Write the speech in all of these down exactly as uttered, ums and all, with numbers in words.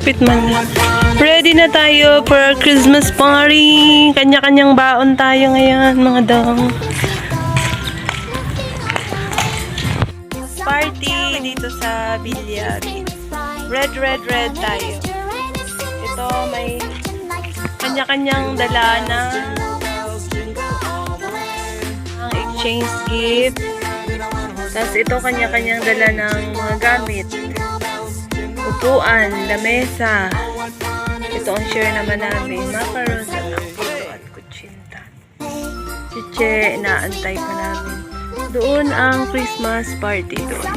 Pit man na. Ready na tayo for our Christmas party. Kanya-kanyang baon tayo ngayon, mga dong. Party dito sa Bilyag. Red, red, red tayo. Ito, may kanya-kanyang dala na ang exchange gift. Tapos ito, kanya-kanyang dala ng mga gamit. Upuan, lamesa. Ito ang share naman namin. Macarons at ang puto at kutsinta. Chiche, inaantay pa namin. Doon ang Christmas party doon.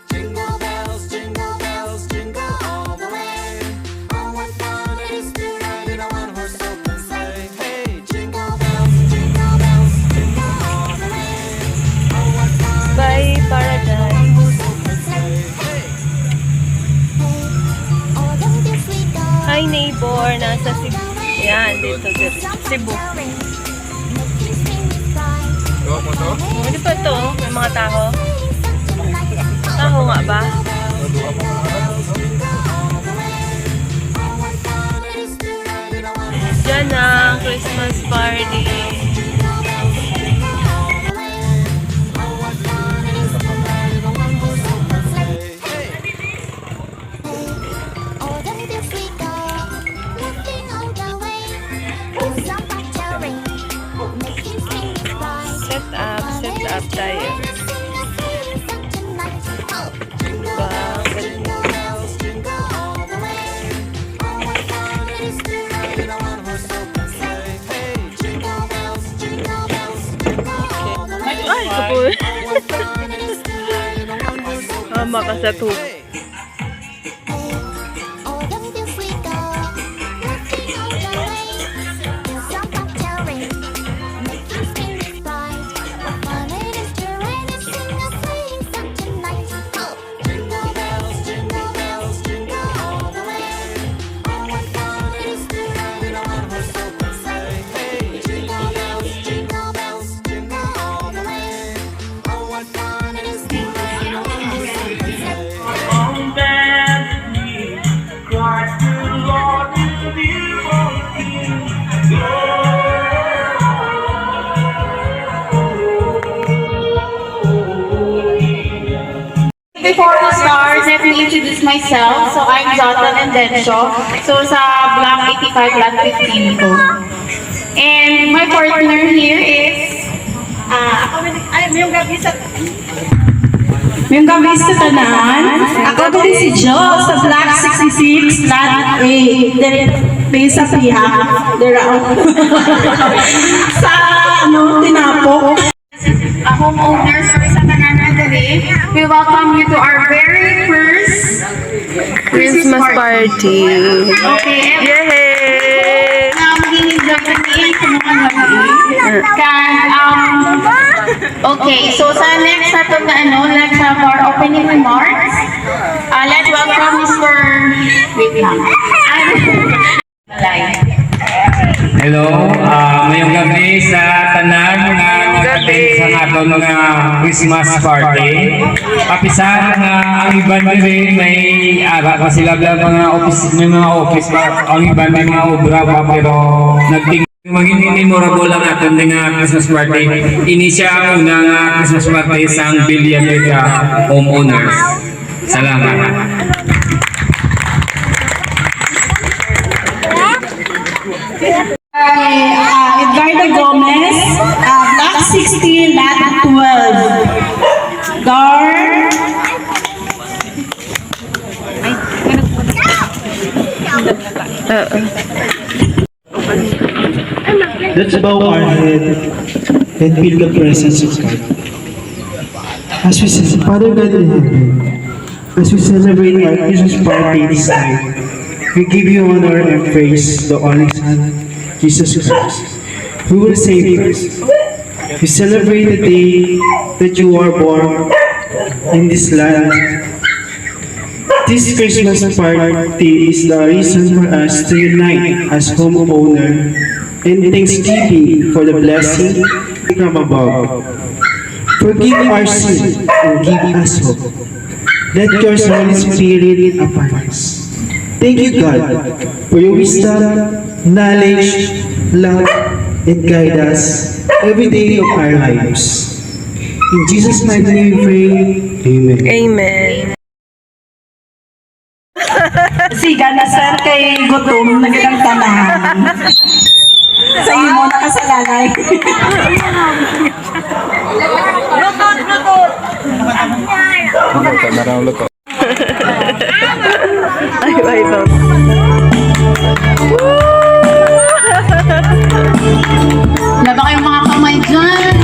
Jingle bells, jingle bells, jingle all the way. Oh, what fun it is to ride in a one-horse open sleigh. Hey, jingle bells, jingle bells, jingle all the way. Oh, what fun it is to ride in a one-horse open sleigh. Hey. Hi, neighbor. Nasa Cebu. Yan, dito, dito. Cebu. Ano pa to? May mga taho? Taho nga ba? Diyan ang Christmas party. Set up, set up tayo. Diba? Ay, kapoy. Mama ka sa tubig. Before we start, let me introduce myself. So, I'm Jotan Endencio. So, sa Block eighty-five, Lot fifteen ko. And my partner here is, ah, ako, ay, mayong gabi sa, mayong gabi sa tanan. Ako diri si Jo sa Block sixty-six, Lot eight. Diri, diri sa Pihak. Dira, oh. Sa, ano, Tinapo. A homeowners or sa tanan na diri, we welcome you to our very first Christmas party. Okay, every- Yay! Now, mag-enjoy kami sa mga gabi. Kag, um, okay, so sa next nato nga ano, let's have our opening remarks. Uh, let's welcome Mister Wait lang. Hello, ah, mayong gabi sa tanan nga nag-attend sa aton nga Christmas party. Apisar nga ang iban diri may ara pa sila, bla, mga office, may mga office pa. Ang iban may mga obra pa, pero nagting maging memorable ang aton nga Christmas party. Ini siya ang una nga Christmas party sang Villanueva homeowners. Salamat. Kay, ah, Edgardo Gomez, ah, Block sixteen, Lot twelve. Gar. Oo. Let's bow our head and feel the presence of God. As we say, Father God in heaven, as we celebrate our Christmas party this night, we give you honor and praise, the only Son, Jesus Christ, who will save us. We celebrate the day that you are born in this land. This Christmas party is the reason for us to unite as homeowner and thanksgiving for the blessing from above. Forgive our sin and give us hope. Let your Holy Spirit upon us. Thank you, God, for your wisdom, knowledge, love, and guide us every day of our lives. In Jesus' mighty name we pray. Amen. Amen. Siga na, sir, kay gutom na gid ang tanan. Sa imo nakasalalay. Luto, luto. Luto na raw, luto. Ay, ay, ba? Wala ba kayong mga kamay dyan?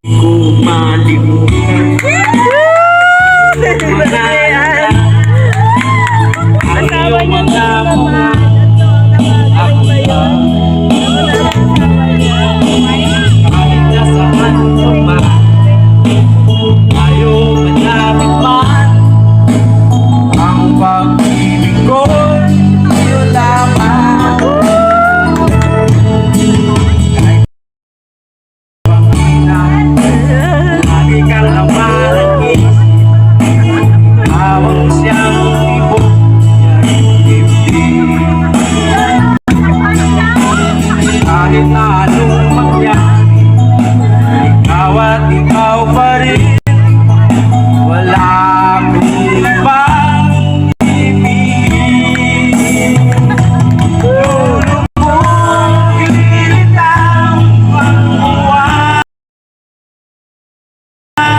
Ko malimutan. Asawa niya, mga, mga, ako lang. Kahit nasaan ka man, ayaw malapit man. Ang pag-ibig ko, iyo lamang. Pangina, lagi kang namalagi. Hawak siyang tibok niya yung dibdib. Kahit na anong mangyari, ikaw at ikaw pa rin. Wala akong ibang pipiliin. Lulubog, lilitaw ang buwan.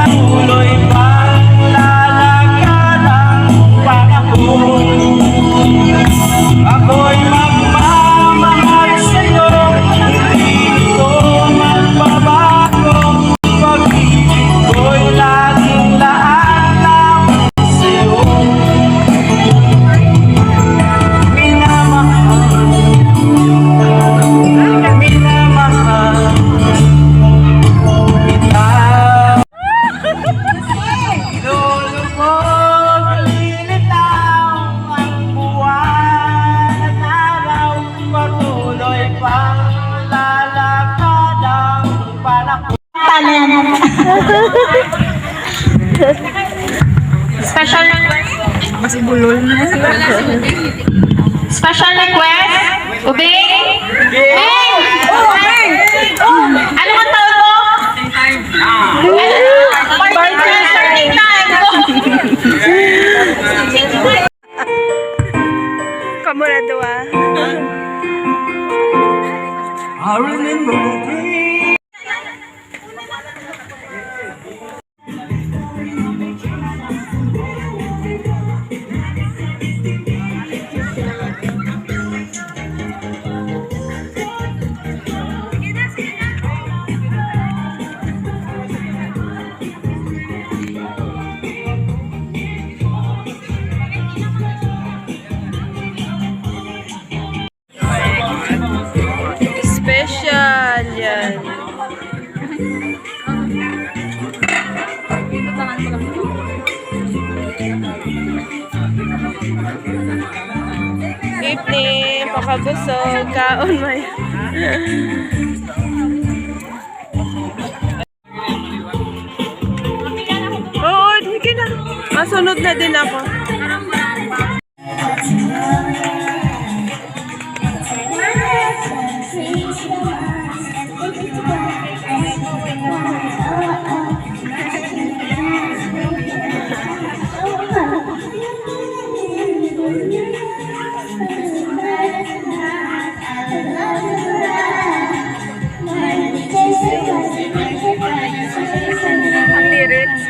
Tuloy paglalakad ang panahon. Ako'y magmamahal sa'yo, hindi ito magbabago. Pag-ibig ko'y laging laan lamang sa'yo. Minamahal, minamahal kita. Lulubog, lilitaw ang buwan at araw, patuloy pang lalakad ang panahon. Talent. Special request. Mas bulol na. Special request. Ubing? Ubing! Ano ang tawag mo? Participation time. Kamo na duha. I remember the day. Special yan. Evening, pakabusog, kaon may. Oo, sige na. Masunod na din ako. Ang lyrics.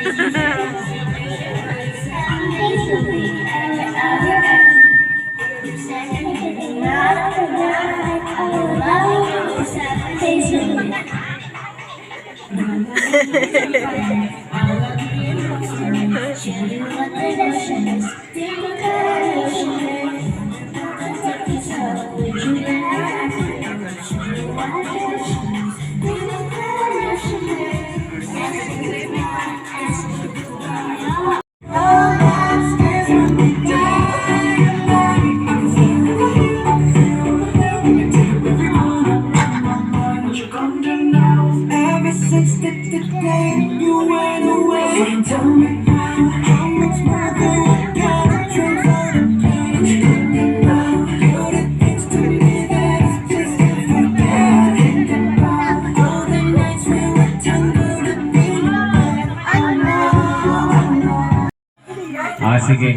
Sige.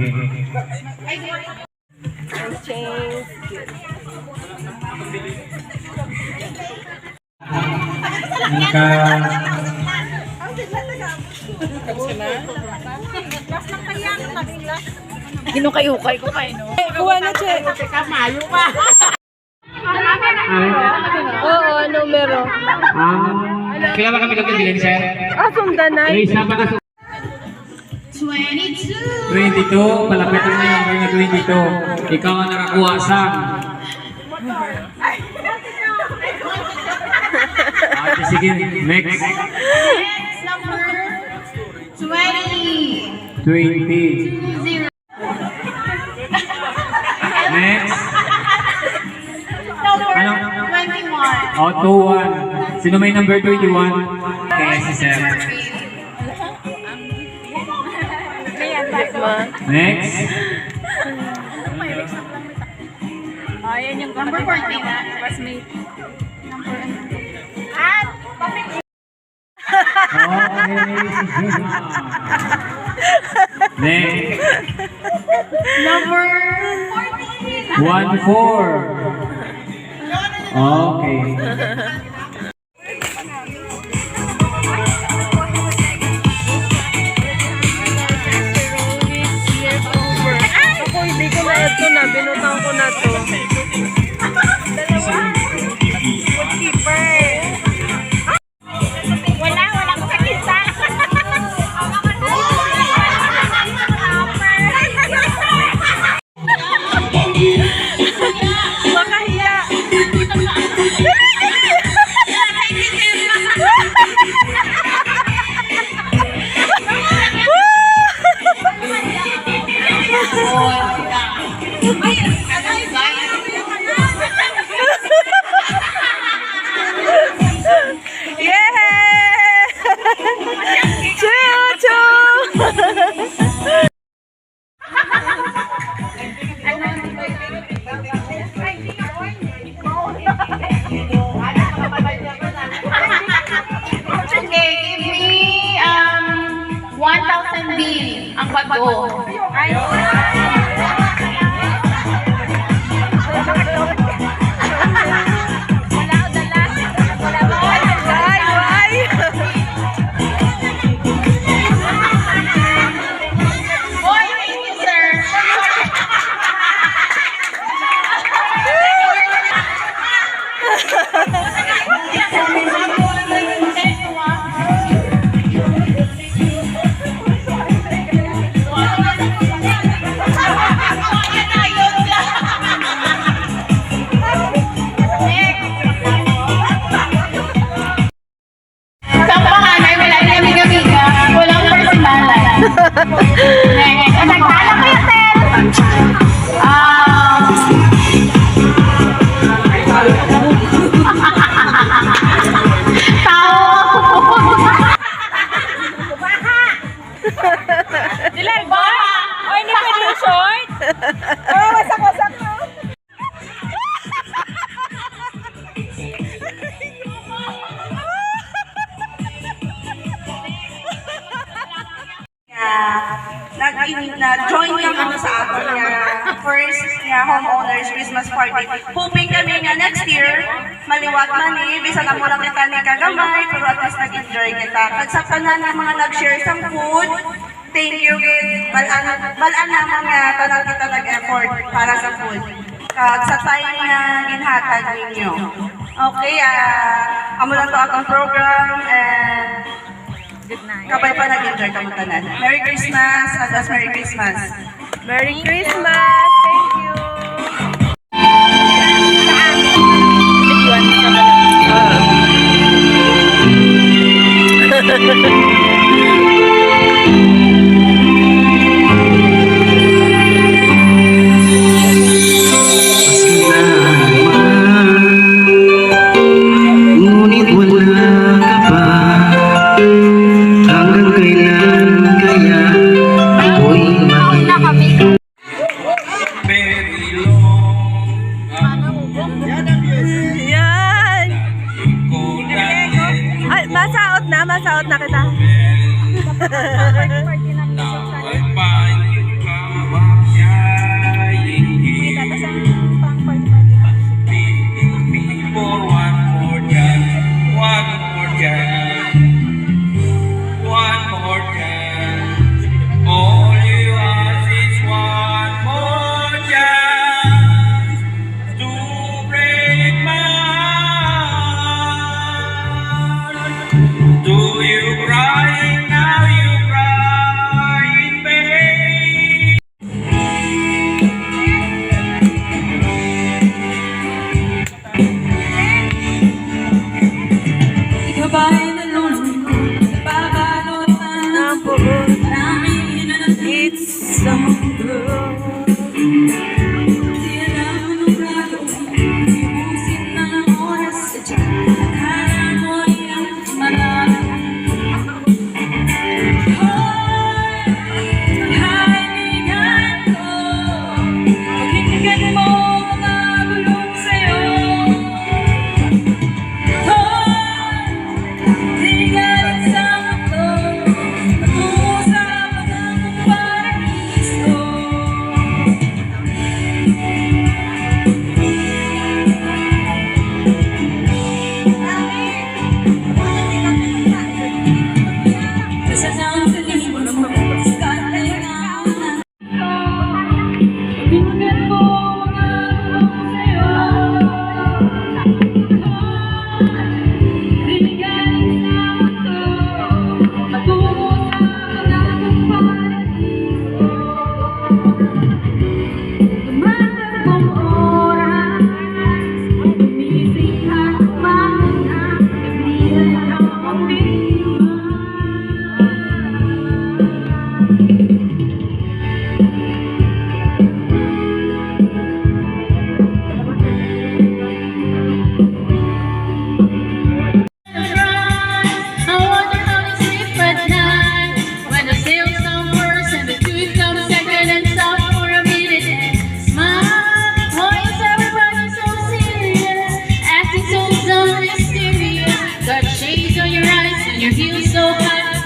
Naka- Ginukay-ukay ko kayo, no? Kuha na, Che. Oo, numero. Ah, kilala kami ng Dilim, sir? Ah, sundanay. May isa pa ka Twenty-two, palapit na yung number na twenty-two. Ikaw ang nakakuha sa... Ah, sige, next. Next, number twenty. Twenty. Two zero. Next. Number Ano? Twenty-one. Oh, two one. Sino may number twenty-one? Okay, si Sir. Next. Oh, yan yung Number fourteen na. Classmate. Number At Okay, si Gina. Next. Number fourteen. One four. Okay. Ako, hindi ko na ito na. Binutang ko na to. Dalawa. Goalkeeper. Wala, wala ko nakita. Makahiya. Yay! Choo-choo! Okay, give me, um, one thousand bill ang bago. Ay. Wala ko dala. Wala ko dala. Ay, ay. Boy, thank you, sir. Sa panganay, wala kami amiga. Walang personalan. Next. Nagdala ko yung cell. Ah. Tao. Dilargo? Oy, ni pwede yung short? Oh, wasak-wasak, no? Nga, nag-in-, nag-join kang ano sa aton nga first nga homeowners Christmas party. Hoping kami nga next year, maliwat man ni, bisan amo lang kita ni kagamay, pero at least nag-enjoy kita. Kag sa tanan nga mga nag-share sang food, thank you gid. Balaan, balaan namon nga tanan kita nag-effort para sa food. Kag sa time nga ginhatag ninyo. Okay, ah, amo lang to atong program and Good night. Kabay pa, nag-enjoy kamo tanan. Merry Christmas, advance Merry Christmas. Merry Christmas. Thank you. Ngunit wala ka pa. Hanggang kailan kaya ako'y mag- Yan. Ay, masaot na, masaot na kita.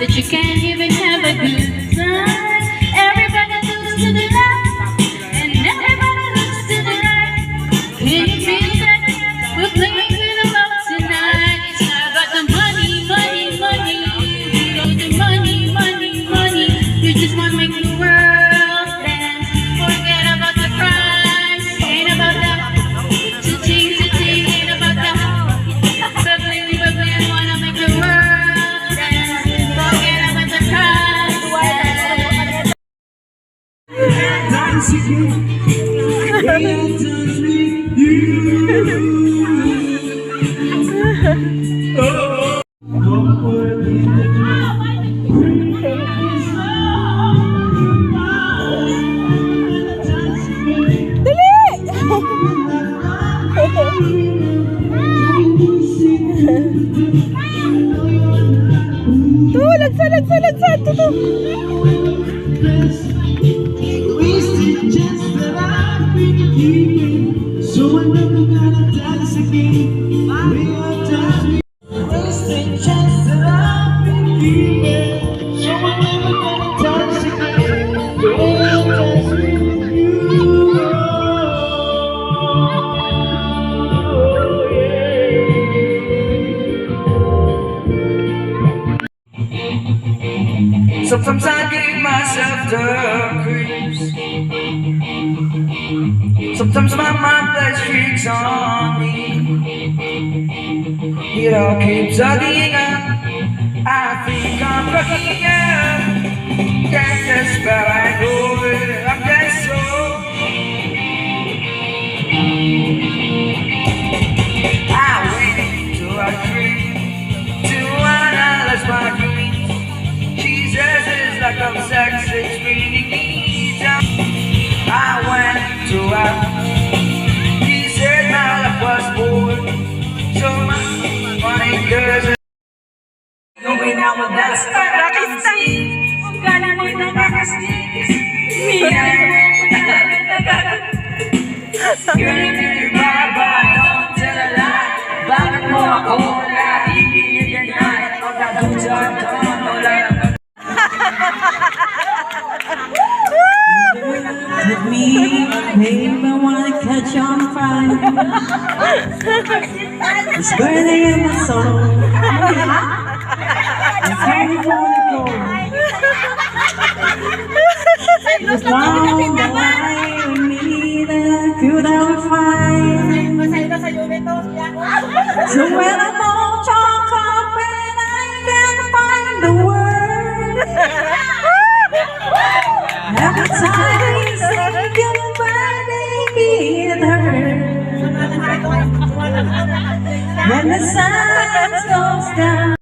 That you can't even have a good time. Everybody looks to the left and everybody looks to the right. Can you feel that? We're playing with the love tonight. It's not about the money, money, money. We don't do money, money, money. We just wanna make the world dance. Forget about the price. Ain't about that. Cha-ching, cha-ching, ain't about that. Bubbling, bubbling, wanna make the world dance. Forget about the price. Dance again. Dance with you. Oh. Dali! Tu, lagsa, lagsa, lagsa. Tu, tu. Wasted chance that I've been given. So I'm never gonna dance again. We are dancing. Wasted chance that I've been given. So I'm never gonna dance again. We are dancing with you. Oh, yeah. Sometimes I give myself the creeps. Sometimes my mind plays tricks on me. It all keeps adding up. I think I'm cracking up. Can't just, but I know that I'm just so. I went into a dream to analyze my dreams. Jesus is like a sex explaining needs. I went to her. He said my life was bored, so my money doesn't. Gawin ako das para kang sneeze. Kung galing mo na makasneeze. Minay mo ko na talaga. Girl, if you baba, don't tell a lie. Bakit mo ako wala? Hindi you deny. Pagkagutan ka, wala. With me, babe, I wanna catch on fire. It's burning in my soul. It's burning for the gold. It's long the way we meet and could I find. So when I'm all chalk up and I can't find the word. Every time you say goodbye, baby, it hurts. When the sun goes down.